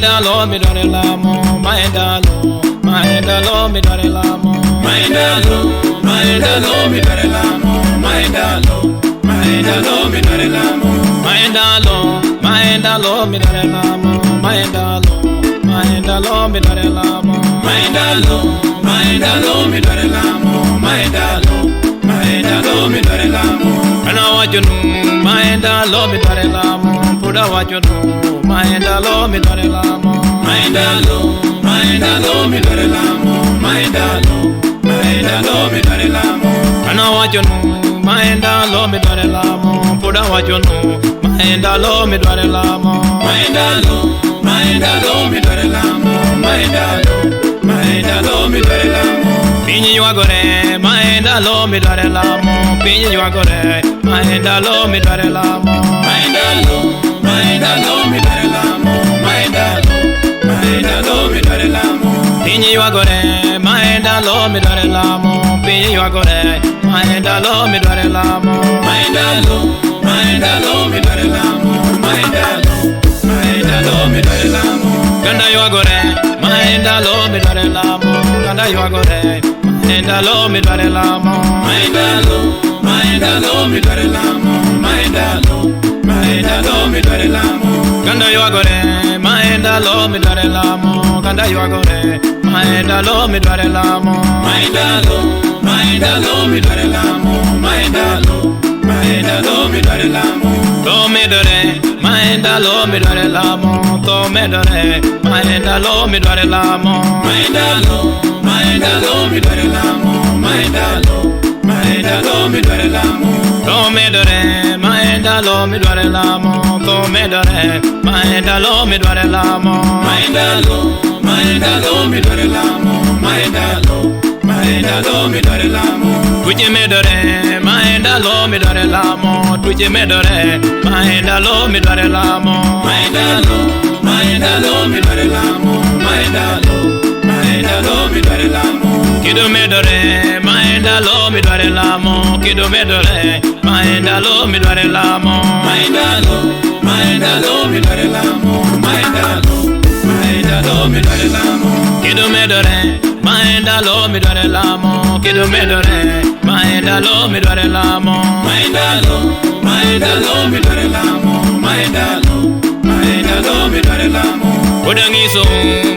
Maendalo midware lamo, maendalo, maendalo midware lamo. Maendalo, maendalo midware lamo, maendalo, maendalo midware lamo. Maendalo, maendalo midware lamo, maendalo, maendalo midware lamo. Maendalo, maendalo midware lamo, maendalo, maendalo midware lamo. Ana wajunu, maendalo midware lamo, puda wajunu, maendalo midware lamo. Maendalo, maendalo midware lamo, maendalo, maendalo midware lamo. Ana wajunu, maendalo midware lamo, puda wajunu, maendalo midware lamo. Maendalo, maendalo midware lamo, maendalo, maendalo midware lamo. Piny ywagore, maendalo midware lamo, piny ywagore, maendalo midware lamo. Maendalo, maendalo midware lamo, maendalo, maendalo midware lamo. Piny ywagore, maendalo midware lamo, piny ywagore, maendalo midware lamo. Maendalo, maendalo midware lamo, maendalo, maendalo midware lamo. Ganda ywagore, maendalo midware lamo, ganda ywagore, maendalo midware lamo. Maendalo, maendalo midware lamo, maendalo, maendalo midware lamo. Ganda ywagore, maendalo midware lamo, ganda ywagore, maendalo midware lamo. Maendalo, maendalo midware lamo, maendalo, maendalo midware lamo. To medore, maendalo midware lamo, to medore, maendalo midware lamo. Maendalo, maendalo midware lamo, maendalo, maendalo midware lamo. To medore, maendalo midware lamo, to medore, maendalo midware lamo. Maendalo, maendalo midware lamo, maendalo, maendalo midware lamo. Tuche medore, maendalo midware lamo, tuche medore, maendalo midware lamo. Maendalo, maendalo midware lamo, maendalo, maendalo midware lamo. Kido medore, maendalo midware lamo, kido medore, maendalo midware lamo. Maendalo, maendalo midware lamo, maendalo, maendalo midware lamo. Kido medore, maendalo midware lamo, kido medore, maendalo midware lamo. Maendalo, maendalo midware lamo, maendalo, maendalo midware lamo. Podangiso,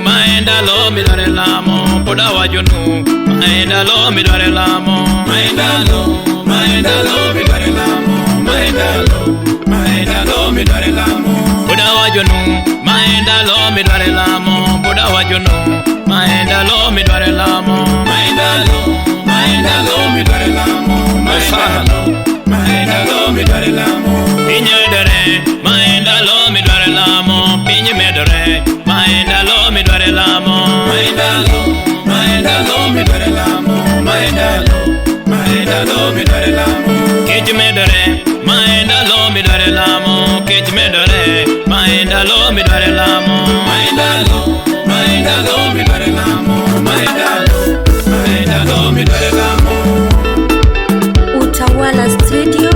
maendalo midware lamo, poda wajunu, maendalo midware lamo. Maendalo, maendalo midware lamo, maendalo, maendalo midware lamo. Poda wajunu, maendalo midware lamo, poda wajunu, maendalo midware lamo. Maendalo, maendalo midware lamo, maendalo, maendalo midware lamo. Piny medore, maendalo midware lamo, piny medore, maendalo midware lamo. Maendalo, maendalo midware lamo, maendalo, maendalo midware lamo. Kech medore, maendalo midware lamo, kech medore, maendalo midware lamo. Maendalo, maendalo midware lamo, maendalo, maendalo midware lamo. Utawala Studio.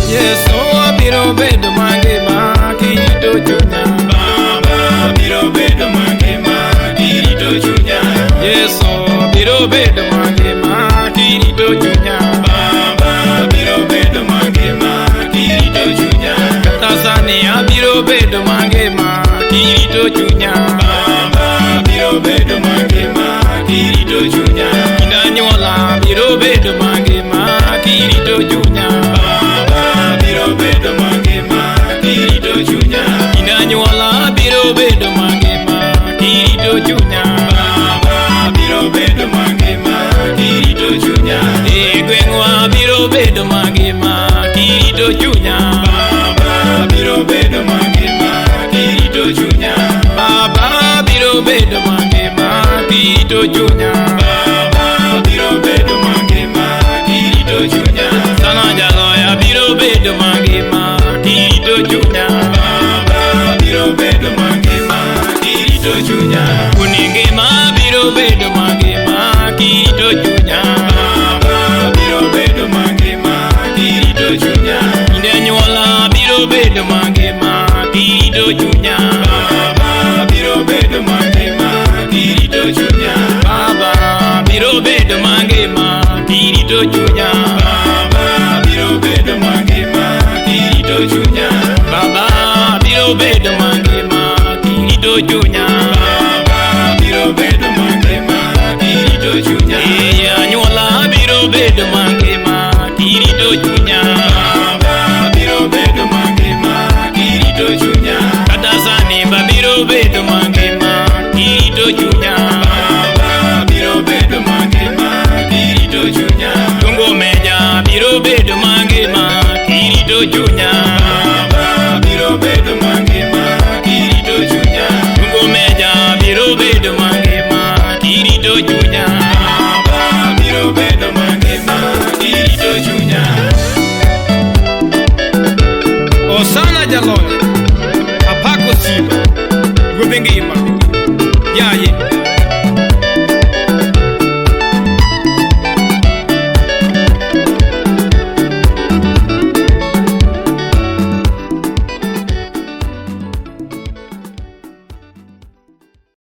Yesu abiro bedo mangima kirito chunya. Baba biro bedo mangima kirito chunya. Yesu biro bedo mangima kirito chunya. Baba biro bedo mangima kirito chunya. Kata sani abiro bedo mangima kirito chunya. Baba biro bedo mangima kirito chunya. Kindanyuola biro bedo mangima kirito chunya. Baba biro bedo mangima kirito chunya. Kindanyuola biro bedo mangima kirito chunya. Baba biro bedo mangima kirito chunya. E gweng'wa biro bedo mangima kirito chunya. Baba biro bedo mangima kirito chunya. Baba biro bedo mangima kirito chunya. Baba biro bedo mangima kirito chunya. Sana jaloya biro bedo mangima kirito chunya. Baba biro bedo mangima kirito chunya. Kuningima biro bedo mangima kirito chunya. Baba biro bedo mangima kirito chunya. Inde nyuola biro bedo kirito chunya. Baba biro bedo mangima kirito chunya. Baba biro bedo mangima kirito chunya. Baba biro bedo mangima kirito chunya. Ee anyuola biro bedo mangima kirito chunya. Baba biro bedo mangima kirito chunya. Kata sani ba biro bedo mangima kirito chunya. Baba biro bedo mangima kirito chunya. Tungo meja biro bedo mangima kirito chunya.